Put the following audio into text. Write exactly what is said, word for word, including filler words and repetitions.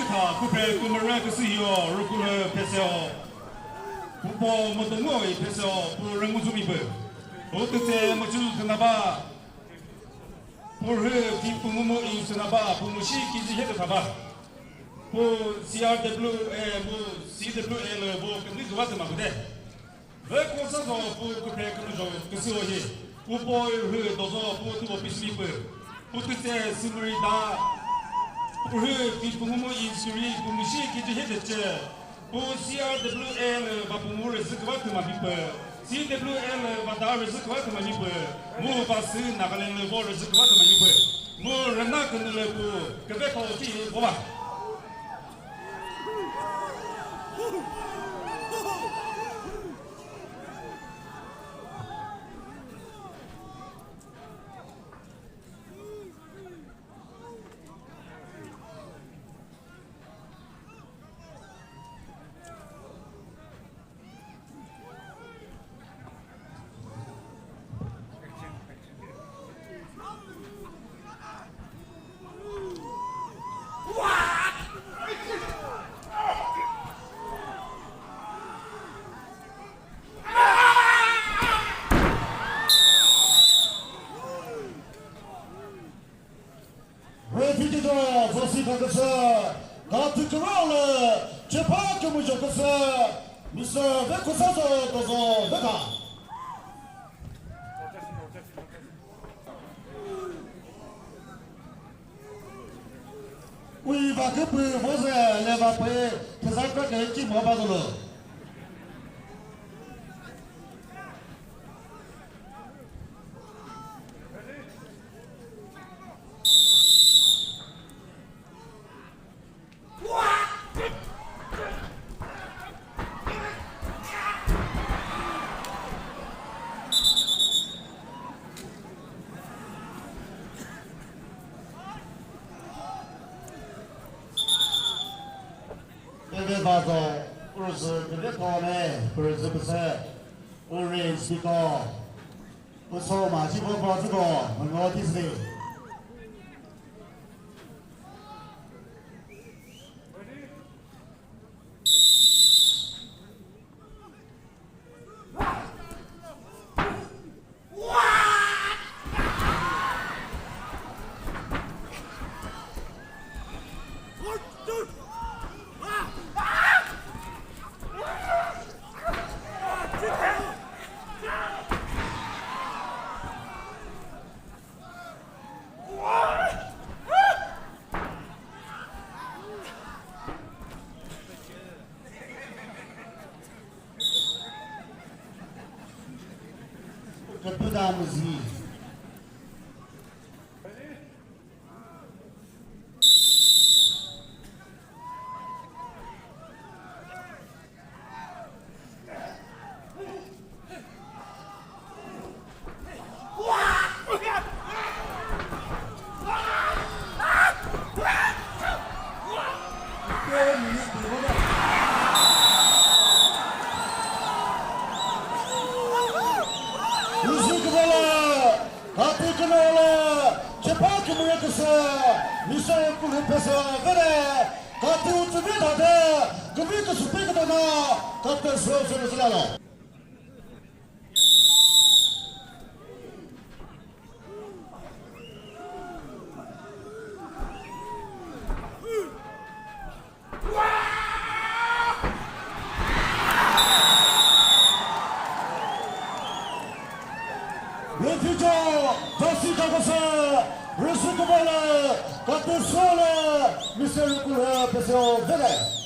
Kha kuphe kümüre küsü hio rükülü pheseo. Pupo mütüngoi pheseo pu rüngüzümi pü. Utütse müchü thünaba. Purhü ki pumumu in sünaba pumushi kizi hete thaba. Pu C R W A mu C W A lü bu kümüzü küva thüma küde. Ve kosa zo pu kuphe kümüzho küsü ohi. Pu po hü dozo pu tu office mi pü. Pu tütse sümüri da. Pu hü ki pungumu insüri pu müshi ki ji hete che. Pu C R W A lü va pungu rüzü küva thüma mi pü. C W A lü va da rüzü küva thüma mi pü. Mu va sü Nagaland lü vo rüzü küva thüma mi pü. Mu rüna künü lü pu küve tho ki vo va. Referee to Zosi Kakasa, Kati Kerala, Chepa Kemujo Kasa, Mister Vekusazo Tozo Veka. Ui va küpü voze le va pü thüza kra ke ki mo ba zolo. Keve vazo, urüzü keve kone, urüzü püse, uri siko, uso ma chivo vazo, mano tisri. Kapıda müziği. Müzik bala, kapı kınala, çepa kümüre kısa, müsait kulüp pesa, vere, katı uçu bir tane, kıvı kısa bir tane, katı sözü rızıla. Refijo, Tasi Kakasa, Resi Kubala, Katusala, Mister Kula, Peseo, Vede.